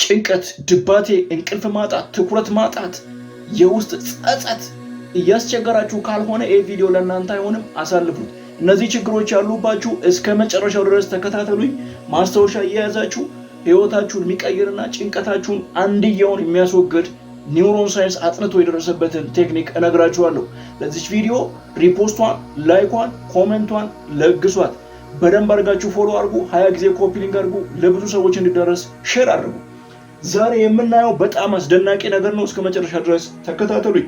ጭንቀት፣ ድባቴ፣ እንቅልፍ ማጣት፣ ትኩረት ማጣት፣ የውስጥ ጸጸት እያስቸገራችሁ ካልሆነ ይህ ቪዲዮ ለእናንተ አይሆንም፣ አሳልፉት። እነዚህ ችግሮች ያሉባችሁ እስከ መጨረሻው ድረስ ተከታተሉኝ። ማስታወሻ እየያዛችሁ ህይወታችሁን የሚቀይርና ጭንቀታችሁን አንድያውን የሚያስወግድ neuroscience አጥንቶ የደረሰበትን ቴክኒክ እነግራችኋለሁ። ለዚች ቪዲዮ repost ቷን፣ like ኳን፣ comment ቷን ለግሷት። በደንብ አድርጋችሁ follow አድርጉ። 20 ጊዜ copy link አድርጉ። ለብዙ ሰዎች እንዲደረስ share አድርጉ። ዛሬ የምናየው በጣም አስደናቂ ነገር ነው። እስከ መጨረሻ ድረስ ተከታተሉኝ።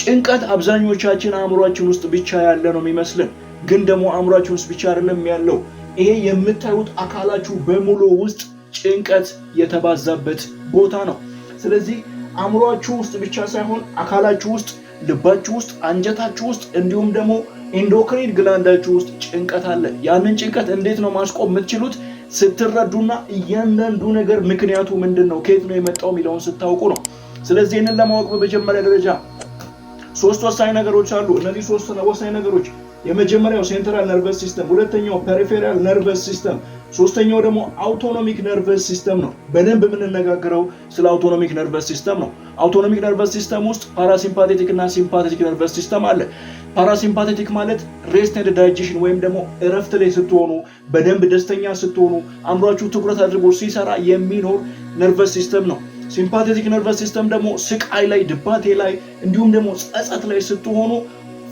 ጭንቀት አብዛኞቻችን አእምሯችን ውስጥ ብቻ ያለ ነው የሚመስለን፣ ግን ደግሞ አእምሯችን ውስጥ ብቻ አይደለም ያለው። ይሄ የምታዩት አካላችሁ በሙሉ ውስጥ ጭንቀት የተባዛበት ቦታ ነው። ስለዚህ አእምሯችሁ ውስጥ ብቻ ሳይሆን አካላችሁ ውስጥ፣ ልባችሁ ውስጥ፣ አንጀታችሁ ውስጥ እንዲሁም ደግሞ endocrine gland ኣችሁ ውስጥ ጭንቀት አለ። ያንን ጭንቀት እንዴት ነው ማስቆም የምትችሉት? ስትረዱና እያንዳንዱ ነገር ምክንያቱ ምንድን ነው፣ ከየት ነው የመጣው የሚለውን ስታውቁ ነው። ስለዚህ ይህንን ለማወቅ በመጀመሪያ ደረጃ ሶስት ወሳኝ ነገሮች አሉ። እነዚህ ሶስት ወሳኝ ነገሮች የመጀመሪያው central nervous system፣ ሁለተኛው peripheral nervous system፣ ሶስተኛው ደግሞ autonomic nervous system ነው። በደንብ የምንነጋገረው ስለ autonomic nervous system ነው። Autonomic nervous system ውስጥ parasympathetic እና sympathetic nervous system አለ። Parasympathetic ማለት rest and digestion ወይም ደግሞ እረፍት ላይ ስትሆኑ፣ በደንብ ደስተኛ ስትሆኑ፣ አእምሯችሁ ትኩረት አድርጎ ሲሰራ የሚኖር nervous system ነው። Sympathetic nervous system ደግሞ ስቃይ ላይ፣ ድባቴ ላይ እንዲሁም ደግሞ ጸጸት ላይ ስትሆኑ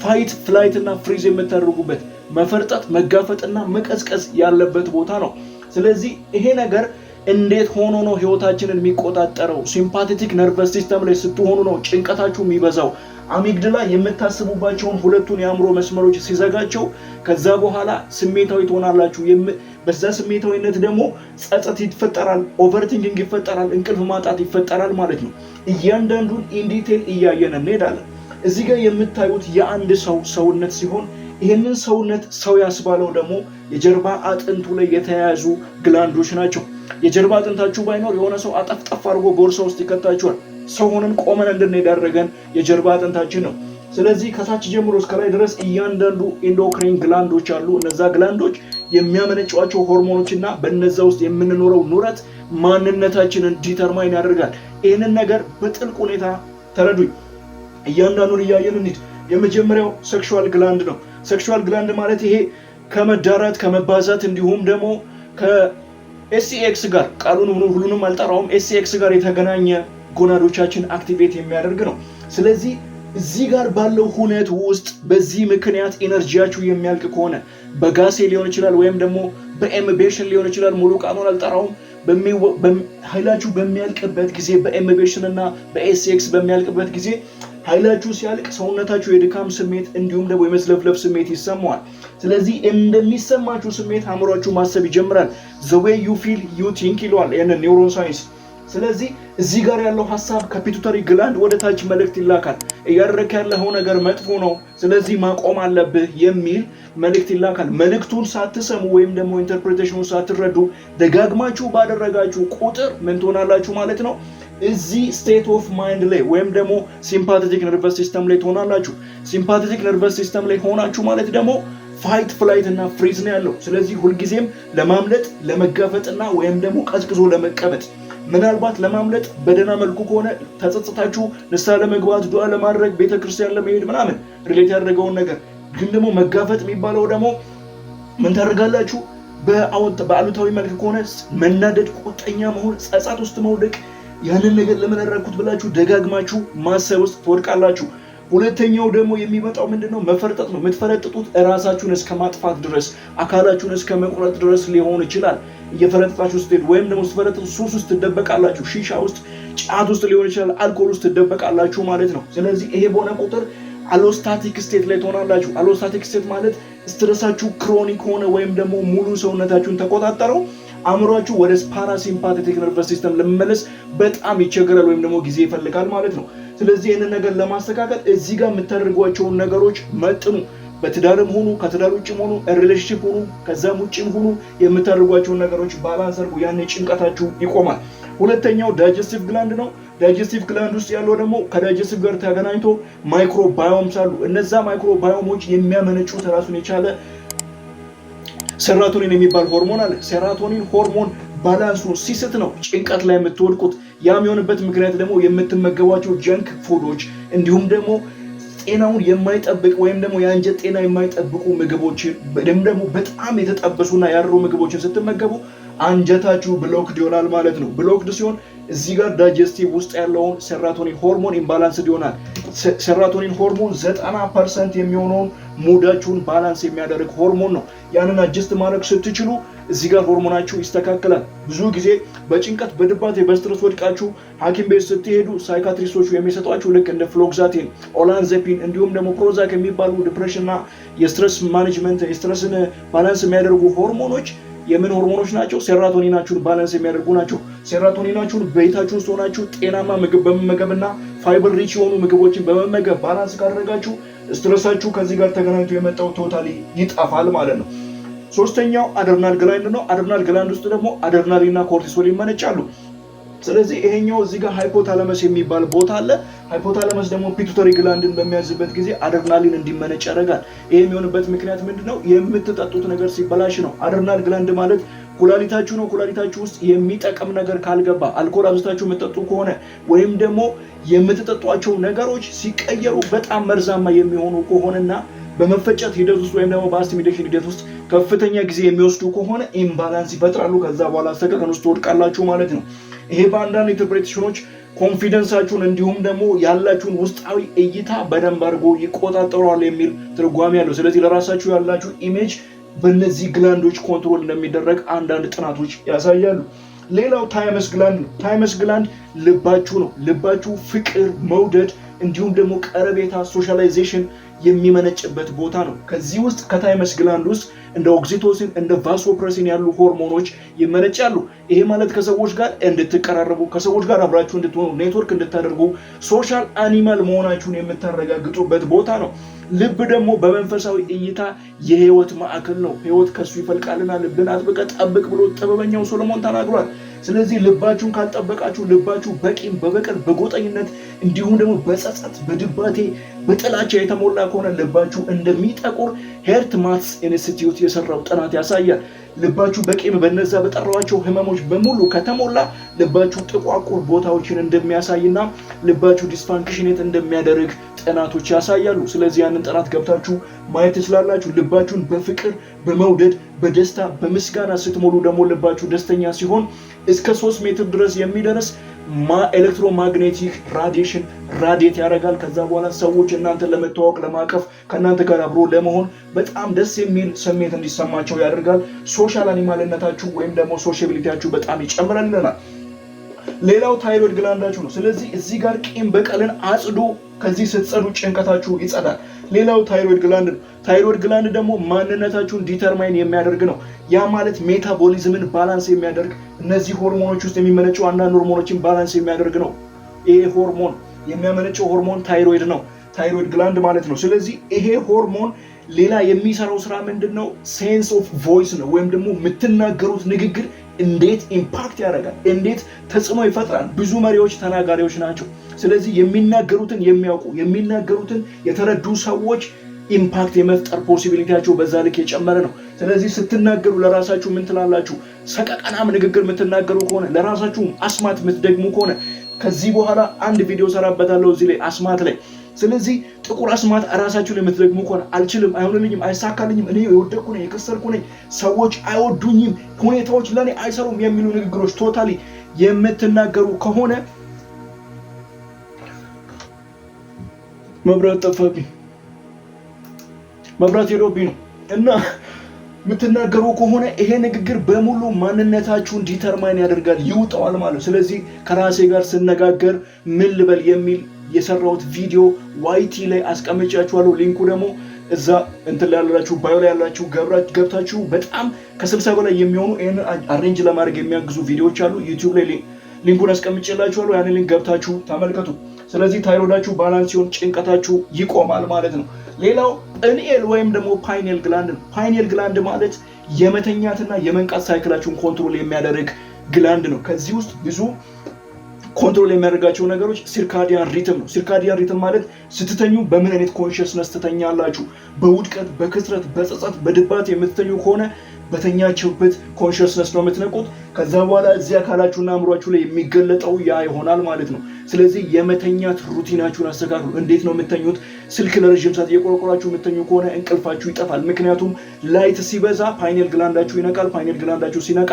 fight፣ flight እና freeze የምታደርጉበት፣ መፈርጠጥ፣ መጋፈጥና መቀዝቀዝ ያለበት ቦታ ነው። ስለዚህ ይሄ ነገር እንዴት ሆኖ ነው ህይወታችንን የሚቆጣጠረው? Sympathetic nervous system ላይ ስትሆኑ ነው ጭንቀታችሁ የሚበዛው። Amygdala የምታስቡባቸውን ሁለቱን የአእምሮ መስመሮች ሲዘጋቸው ከዛ በኋላ ስሜታዊ ትሆናላችሁ። በዛ ስሜታዊነት ደግሞ ጸጸት ይፈጠራል፣ overthinking ይፈጠራል፣ እንቅልፍ ማጣት ይፈጠራል ማለት ነው። እያንዳንዱን in detail እያየን እንሄዳለን። እዚህ ጋር የምታዩት የአንድ ሰው ሰውነት ሲሆን ይህንን ሰውነት ሰው ያስባለው ደግሞ የጀርባ አጥንቱ ላይ የተያያዙ gland ኦች ናቸው። የጀርባ አጥንታችሁ ባይኖር የሆነ ሰው አጠፍጠፍ አድርጎ ቦርሳ ውስጥ ይከታችኋል። ሰው ሆነን ቆመን እንድንሄድ ያደረገን የጀርባ አጥንታችን ነው። ስለዚህ ከታች ጀምሮ እስከ ላይ ድረስ እያንዳንዱ endocrine gland ኦች አሉ። እነዛ gland ኦች የሚያመነጯቸው ሆርሞኖች እና በነዛ ውስጥ የምንኖረው ኑረት ማንነታችንን determine ያደርጋል። ይህንን ነገር በጥልቅ ሁኔታ ተረዱኝ። እያንዳንዱን እያየን እንሂድ። የመጀመሪያው sexual gland ነው። Sexual gland ማለት ይሄ ከመዳራት፣ ከመባዛት እንዲሁም ደግሞ ከ SEX ጋር፣ ቃሉን ሁሉንም አልጠራውም፣ SEX ጋር የተገናኘ gonad ኦቻችን activate የሚያደርግ ነው። ስለዚህ እዚህ ጋር ባለው ሁነት ውስጥ በዚህ ምክንያት energy ያችሁ የሚያልቅ ከሆነ በጋሴ ሊሆን ይችላል ወይም ደግሞ በ ኤምቤሽን ሊሆን ይችላል። ሙሉ ቃሉን አልጠራውም። ኃይላችሁ በሚያልቅበት ጊዜ፣ በኤምቤሽን እና በ SEX በሚያልቅበት ጊዜ፣ ኃይላችሁ ሲያልቅ ሰውነታችሁ የድካም ስሜት እንዲሁም ደግሞ የመዝለፍለፍ ስሜት ይሰማዋል። ስለዚህ እንደሚሰማችሁ ስሜት አእምሯችሁ ማሰብ ይጀምራል። "The way you feel, you think" ይለዋል ይህንን neuroscience። ስለዚህ እዚህ ጋር ያለው ሀሳብ ከ pituitary gland ወደ ታች መልእክት ይላካል። እያደረክ ያለኸው ነገር መጥፎ ነው፣ ስለዚህ ማቆም አለብህ የሚል መልእክት ይላካል። መልእክቱን ሳትሰሙ ወይም ደግሞ interpretation ኑን ሳትረዱ ደጋግማችሁ ባደረጋችሁ ቁጥር ምን ትሆናላችሁ ማለት ነው? እዚህ state of mind ላይ ወይም ደግሞ sympathetic nervous system ላይ ትሆናላችሁ። Sympathetic nervous system ላይ ሆናችሁ ማለት ደግሞ fight፣ flight እና freeze ነው ያለው። ስለዚህ ሁልጊዜም ለማምለጥ፣ ለመጋፈጥና ወይም ደግሞ ቀዝቅዞ ለመቀመጥ፣ ምናልባት ለማምለጥ በደህና መልኩ ከሆነ ተጸጽታችሁ ንስሐ ለመግባት፣ ዱዓ ለማድረግ፣ ቤተክርስቲያን ለመሄድ ምናምን relate ያደረገውን ነገር፣ ግን ደግሞ መጋፈጥ የሚባለው ደግሞ ምን ታደርጋላችሁ? በአሉታዊ መልክ ከሆነ መናደድ፣ ቁጠኛ መሆን፣ ጸጸት ውስጥ መውደቅ፣ ያንን ነገር ለምን አደረግኩት ብላችሁ ደጋግማችሁ ማሰብ ውስጥ ትወድቃላችሁ። ሁለተኛው ደግሞ የሚመጣው ምንድን ነው? መፈርጠጥ ነው። የምትፈረጥጡት እራሳችሁን እስከ ማጥፋት ድረስ፣ አካላችሁን እስከ መቁረጥ ድረስ ሊሆን ይችላል። እየፈረጠጣችሁ ስትሄዱ ወይም ደግሞ ስትፈረጥጡ ሱስ ውስጥ ትደበቃላችሁ። ሺሻ ውስጥ፣ ጫት ውስጥ ሊሆን ይችላል፣ አልኮል ውስጥ ትደበቃላችሁ ማለት ነው። ስለዚህ ይሄ በሆነ ቁጥር allostatic state ላይ ትሆናላችሁ። Allostatic state ማለት stress ኣችሁ chronic ሆነ ወይም ደግሞ ሙሉ ሰውነታችሁን ተቆጣጠረው፣ አእምሯችሁ ወደ parasympathetic nervous system ለመመለስ በጣም ይቸገራል ወይም ደግሞ ጊዜ ይፈልጋል ማለት ነው። ስለዚህ ይህንን ነገር ለማስተካከል እዚህ ጋር የምታደርጓቸውን ነገሮች መጥኑ። በትዳርም ሆኑ፣ ከትዳር ውጭም ሆኑ፣ relationship ሆኑ፣ ከዛም ውጭም ሆኑ የምታደርጓቸውን ነገሮች balance አድርጉ። ያኔ ጭንቀታችሁ ይቆማል። ሁለተኛው digestive gland ነው። Digestive gland ውስጥ ያለው ደግሞ ከ digestive ጋር ተገናኝቶ microbiomes አሉ። እነዛ microbiome ኦች የሚያመነጩት ራሱን የቻለ serotonin የሚባል ሆርሞን አለ። Serotonin ሆርሞን Balance ኡን ሲስት ነው ጭንቀት ላይ የምትወድቁት። ያ የሚሆንበት ምክንያት ደግሞ የምትመገቧቸው junk food ኦች እንዲሁም ደግሞ ጤናውን የማይጠብቅ ወይም ደግሞ የአንጀት ጤና የማይጠብቁ ምግቦችን ወይም ደግሞ በጣም የተጠበሱና ያረሩ ምግቦችን ስትመገቡ አንጀታችሁ blocked ይሆናል ማለት ነው። Blocked ሲሆን እዚህ ጋር digestive ውስጥ ያለውን serotonin hormone imbalanced ይሆናል። Serotonin hormone 90% የሚሆነውን mood ኣችሁን balance የሚያደርግ ሆርሞን ነው። ያንን adjust ማድረግ ስትችሉ እዚህ ጋር ሆርሞናችሁ ይስተካከላል። ብዙ ጊዜ በጭንቀት፣ በድባቴ፣ በ stress ወድቃችሁ ሐኪም ቤት ስትሄዱ psychiatrist ኦቹ የሚሰጧችሁ ልክ እንደ fluoxetine፣ olanzapine እንዲሁም ደግሞ Prozac የሚባሉ depression እና የ stress management የ stress ን balance የሚያደርጉ ሆርሞኖች የምን ሆርሞኖች ናቸው? Serotonin ኣችሁን balance የሚያደርጉ ናቸው። Serotonin ኣችሁን ቤታችሁ ውስጥ ሆናችሁ ጤናማ ምግብ በመመገብና fiber rich የሆኑ ምግቦችን በመመገብ balance ካደረጋችሁ stress ኣችሁ ከዚህ ጋር ተገናኝቶ የመጣው totally ይጠፋል ማለት ነው። ሶስተኛው adrenal gland ነው። Adrenal gland ውስጥ ደግሞ አድርናሊን እና cortisol ይመነጫሉ። ስለዚህ ይሄኛው እዚህ ጋር hypothalamus የሚባል ቦታ አለ። Hypothalamus ደግሞ pituitary gland ን በሚያዝበት ጊዜ አድርናሊን እንዲመነጭ ያደርጋል። ይሄ የሚሆንበት ምክንያት ምንድነው? የምትጠጡት ነገር ሲበላሽ ነው። Adrenal gland ማለት ኩላሊታችሁ ነው። ኩላሊታችሁ ውስጥ የሚጠቅም ነገር ካልገባ፣ አልኮል አብዝታችሁ የምትጠጡ ከሆነ ወይም ደግሞ የምትጠጧቸው ነገሮች ሲቀየሩ በጣም መርዛማ የሚሆኑ ከሆነና በመፈጨት ሂደት ውስጥ ወይም ደግሞ በ assimilation ሂደት ውስጥ ከፍተኛ ጊዜ የሚወስዱ ከሆነ imbalance ይፈጥራሉ። ከዛ በኋላ ሰቀቀን ውስጥ ትወድቃላችሁ ማለት ነው። ይሄ በአንዳንድ interpretation ኦች confidence ኣችሁን እንዲሁም ደግሞ ያላችሁን ውስጣዊ እይታ በደንብ አድርጎ ይቆጣጠረዋል የሚል ትርጓሜ አለው። ስለዚህ ለራሳችሁ ያላችሁ image በእነዚህ gland ኦች control እንደሚደረግ አንዳንድ ጥናቶች ያሳያሉ። ሌላው thymus gland ነው። Thymus gland ልባችሁ ነው። ልባችሁ ፍቅር፣ መውደድ እንዲሁም ደግሞ ቀረቤታ፣ socialization የሚመነጭበት ቦታ ነው። ከዚህ ውስጥ ከ thymus gland ውስጥ እንደ oxytocin፣ እንደ vasopressin ያሉ ሆርሞኖች ይመነጫሉ። ይሄ ማለት ከሰዎች ጋር እንድትቀራረቡ፣ ከሰዎች ጋር አብራችሁ እንድትሆኑ፣ ኔትወርክ እንድታደርጉ፣ social animal መሆናችሁን የምታረጋግጡበት ቦታ ነው። ልብ ደግሞ በመንፈሳዊ እይታ የህይወት ማዕከል ነው። ህይወት ከሱ ይፈልቃልና ልብን አጥብቀህ ጠብቅ ብሎ ጥበበኛው ሶሎሞን ተናግሯል። ስለዚህ ልባችሁን ካልጠበቃችሁ ልባችሁ በቂም፣ በበቀል፣ በጎጠኝነት እንዲሁም ደግሞ በጸጸት፣ በድባቴ፣ በጥላቻ የተሞላ ከሆነ ልባችሁ እንደሚጠቁር HeartMath Institute የሰራው ጥናት ያሳያል። ልባችሁ በቂም፣ በነዛ በጠራኋቸው ህመሞች በሙሉ ከተሞላ ልባችሁ ጥቋቁር ቦታዎችን እንደሚያሳይና ልባችሁ dysfunctionate እንደሚያደርግ ጥናቶች ያሳያሉ። ስለዚህ ያንን ጥናት ገብታችሁ ማየት ትችላላችሁ። ልባችሁን በፍቅር፣ በመውደድ፣ በደስታ፣ በምስጋና ስትሞሉ ደግሞ ልባችሁ ደስተኛ ሲሆን እስከ 3 ሜትር ድረስ የሚደርስ electromagnetic radiation radiate ያደርጋል። ከዛ በኋላ ሰዎች እናንተን ለመተዋወቅ፣ ለማቀፍ፣ ከእናንተ ጋር አብሮ ለመሆን በጣም ደስ የሚል ስሜት እንዲሰማቸው ያደርጋል። Social animal ነታችሁ ወይም ደግሞ sociability ያችሁ በጣም ይጨምራል ይለናል። ሌላው thyroid gland ኣችሁ ነው። ስለዚህ እዚህ ጋር ቂም በቀልን አጽዱ። ከዚህ ስትጸዱ ጭንቀታችሁ ይጸዳል። ሌላው thyroid gland ነው። Thyroid gland ደግሞ ማንነታችሁን determine የሚያደርግ ነው። ያ ማለት metabolism ን balance የሚያደርግ፣ እነዚህ ሆርሞኖች ውስጥ የሚመነጩ አንዳንድ ሆርሞኖችን balance የሚያደርግ ነው። ይሄ ሆርሞን የሚያመነጨው ሆርሞን ታይሮይድ ነው። Thyroid gland ማለት ነው። ስለዚህ ይሄ ሆርሞን ሌላ የሚሰራው ስራ ምንድን ነው? Sense of voice ነው። ወይም ደግሞ የምትናገሩት ንግግር እንዴት impact ያደርጋል፣ እንዴት ተጽዕኖ ይፈጥራል። ብዙ መሪዎች ተናጋሪዎች ናቸው። ስለዚህ የሚናገሩትን የሚያውቁ፣ የሚናገሩትን የተረዱ ሰዎች impact የመፍጠር possibility ያቸው በዛ ልክ የጨመረ ነው። ስለዚህ ስትናገሩ ለራሳችሁ ምን ትላላችሁ? ሰቀቀናም ንግግር የምትናገሩ ከሆነ፣ ለራሳችሁ አስማት የምትደግሙ ከሆነ፣ ከዚህ በኋላ አንድ ቪዲዮ ሰራበታለሁ እዚህ ላይ፣ አስማት ላይ። ስለዚህ ጥቁር አስማት ራሳችሁ ላይ የምትደግሙ ከሆነ፣ አልችልም፣ አይሆንልኝም፣ አይሳካልኝም፣ እኔ የወደቅኩ ነኝ፣ የከሰርኩ ነኝ፣ ሰዎች አይወዱኝም፣ ሁኔታዎች ለእኔ አይሰሩም የሚሉ ንግግሮች totally የምትናገሩ ከሆነ፣ መብራት ጠፋብኝ፣ መብራት ሄዶብኝ ነው፣ እና የምትናገሩ ከሆነ ይሄ ንግግር በሙሉ ማንነታችሁን determine ያደርጋል፣ ይውጠዋል ማለት ነው። ስለዚህ ከራሴ ጋር ስነጋገር ምን ልበል የሚል የሰራሁት ቪዲዮ YT ላይ አስቀምጫችኋለሁ። Link ኡ ደግሞ እዛ እንትን ላይ ያላችሁ፣ bio ላይ ያላችሁ ገብታችሁ በጣም ከ60 በላይ የሚሆኑ ይህንን arrange ለማድረግ የሚያግዙ ቪዲዮዎች አሉ። YouTube ላይ link ኡን አስቀምጬላችኋለሁ። ያንን link ገብታችሁ ተመልከቱ። ስለዚህ thyroid ኣችሁ balance ሲሆን ጭንቀታችሁ ይቆማል ማለት ነው። ሌላው pineal ወይም ደግሞ pineal gland ነው። Pineal gland ማለት የመተኛትና የመንቃት cycle ኣችሁን control የሚያደርግ gland ነው። ከዚህ ውስጥ ብዙ control የሚያደርጋቸው ነገሮች circadian rhythm ነው። Circadian rhythm ማለት ስትተኙ በምን አይነት consciousness ትተኛላችሁ? በውድቀት፣ በክስረት፣ በጸጸት፣ በድባቴ የምትተኙ ከሆነ በተኛችሁበት consciousness ነው የምትነቁት። ከዛ በኋላ እዚህ አካላችሁና አእምሯችሁ ላይ የሚገለጠው ያ ይሆናል ማለት ነው። ስለዚህ የመተኛት routine ኣችሁን አስተካክሉ። እንዴት ነው የምተኙት? ስልክ ለረዥም ሰዓት እየቆረቆራችሁ የምተኙ ከሆነ እንቅልፋችሁ ይጠፋል። ምክንያቱም light ሲበዛ pineal gland ኣችሁ ይነቃል። Pineal gland ኣችሁ ሲነቃ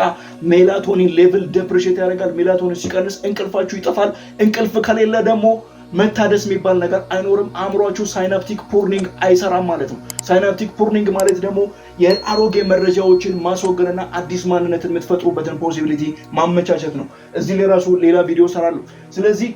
melatonin level depreciate ያደርጋል። ሜላቶኒን ሲቀንስ እንቅልፋችሁ ይጠፋል። እንቅልፍ ከሌለ ደግሞ መታደስ የሚባል ነገር አይኖርም። አእምሯችሁ synaptic pruning አይሰራም ማለት ነው። Synaptic pruning ማለት ደግሞ የአሮጌ መረጃዎችን ማስወገድና አዲስ ማንነትን የምትፈጥሩበትን possibility ማመቻቸት ነው። እዚህ ላይ ራሱ ሌላ ቪዲዮ ሰራለሁ። ስለዚህ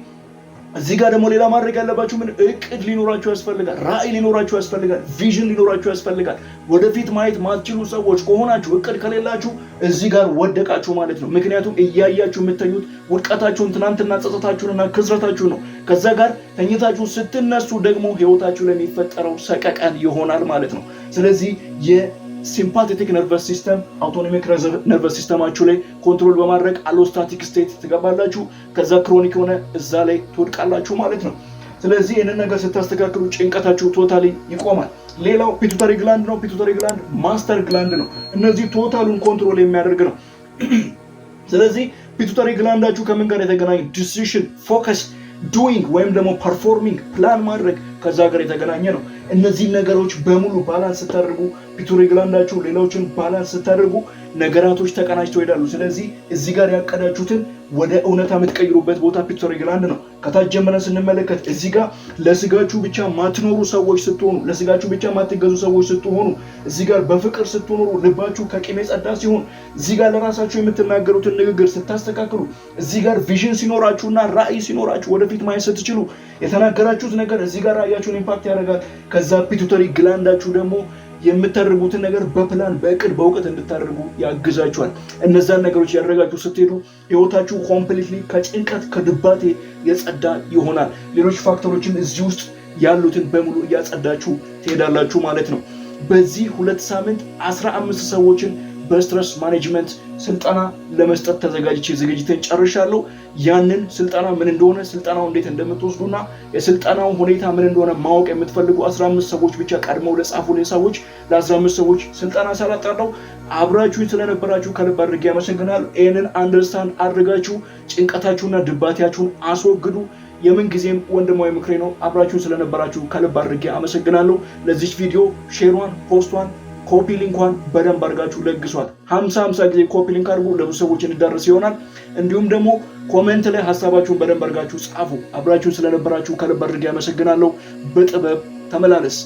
እዚህ ጋር ደግሞ ሌላ ማድረግ ያለባችሁ ምን፣ እቅድ ሊኖራችሁ ያስፈልጋል። ራዕይ ሊኖራችሁ ያስፈልጋል። Vision ሊኖራችሁ ያስፈልጋል። ወደፊት ማየት ማትችሉ ሰዎች ከሆናችሁ፣ እቅድ ከሌላችሁ እዚህ ጋር ወደቃችሁ ማለት ነው። ምክንያቱም እያያችሁ የምተኙት ውድቀታችሁን፣ ትናንትና ጸጸታችሁንና ክስረታችሁን ነው። ከዛ ጋር ተኝታችሁ ስትነሱ ደግሞ ህይወታችሁ ለሚፈጠረው ሰቀቀን ይሆናል ማለት ነው። ስለዚህ የ sympathetic nervous system autonomic nervous system ኣችሁ ላይ control በማድረግ allostatic state ትገባላችሁ። ከዛ chronic የሆነ እዛ ላይ ትወድቃላችሁ ማለት ነው። ስለዚህ ይህንን ነገር ስታስተካክሉ ጭንቀታችሁ totally ይቆማል። ሌላው pituitary gland ነው። Pituitary gland master gland ነው። እነዚህ total ኡን control የሚያደርግ ነው። ስለዚህ pituitary gland ኣችሁ ከምን ጋር የተገናኘ፣ decision፣ focus፣ doing ወይም ደግሞ performing፣ plan ማድረግ ከዛ ጋር የተገናኘ ነው። እነዚህ ነገሮች በሙሉ balance ስታደርጉ፣ pituitary gland ኣችሁ ሌሎችን balance ስታደርጉ ነገራቶች ተቀናጅተው ይሄዳሉ። ስለዚህ እዚህ ጋር ያቀዳችሁትን ወደ እውነታ የምትቀይሩበት ቦታ pituitary gland ነው። ከታች ጀምረን ስንመለከት እዚህ ጋር ለስጋችሁ ብቻ ማትኖሩ ሰዎች ስትሆኑ፣ ለስጋችሁ ብቻ ማትገዙ ሰዎች ስትሆኑ፣ እዚህ ጋር በፍቅር ስትኖሩ፣ ልባችሁ ከቂም የጸዳ ሲሆን፣ እዚህ ጋር ለራሳችሁ የምትናገሩትን ንግግር ስታስተካክሉ፣ እዚህ ጋር vision ሲኖራችሁና ራዕይ ሲኖራችሁ፣ ወደፊት ማየት ስትችሉ የተናገራችሁት ነገር እዚህ ጋር ራዕያችሁን impact ያደርጋል። ከዛ pituitary gland ኣችሁ ደግሞ የምታደርጉትን ነገር በፕላን፣ በእቅድ፣ በእውቀት እንድታደርጉ ያግዛችኋል። እነዛን ነገሮች ያደረጋችሁ ስትሄዱ ህይወታችሁ completely ከጭንቀት፣ ከድባቴ የጸዳ ይሆናል። ሌሎች factor ኦችን እዚህ ውስጥ ያሉትን በሙሉ እያጸዳችሁ ትሄዳላችሁ ማለት ነው። በዚህ 2 ሳምንት 15 ሰዎችን በ stress management ስልጠና ለመስጠት ተዘጋጅቼ ዝግጅትን ጨርሻለሁ። ያንን ስልጠና ምን እንደሆነ፣ ስልጠናው እንዴት እንደምትወስዱና የስልጠናው ሁኔታ ምን እንደሆነ ማወቅ የምትፈልጉ 15 ሰዎች ብቻ ቀድመው ለጻፉልኝ ሰዎች ለ15 ሰዎች ስልጠና ሰጣለሁ። አብራችሁኝ ስለነበራችሁ ከልብ አድርጌ አመሰግናለሁ። ይህንን understand አድርጋችሁ ጭንቀታችሁና ድባቴያችሁን አስወግዱ። የምን ጊዜም ወንድማዊ ምክሬ ነው። አብራችሁን ስለነበራችሁ ከልብ አድርጌ አመሰግናለሁ። ለዚች ቪዲዮ share ሯን፣ post ቷን፣ copy link ኳን በደንብ አድርጋችሁ ለግሷት። 50 50 ጊዜ copy link አድርጉ፣ ለብዙ ሰዎች እንዲዳረስ ይሆናል። እንዲሁም ደግሞ comment ላይ ሀሳባችሁን በደንብ አድርጋችሁ ጻፉ። አብራችሁን ስለነበራችሁ ከልብ አድርጌ አመሰግናለሁ። በጥበብ ተመላለስ።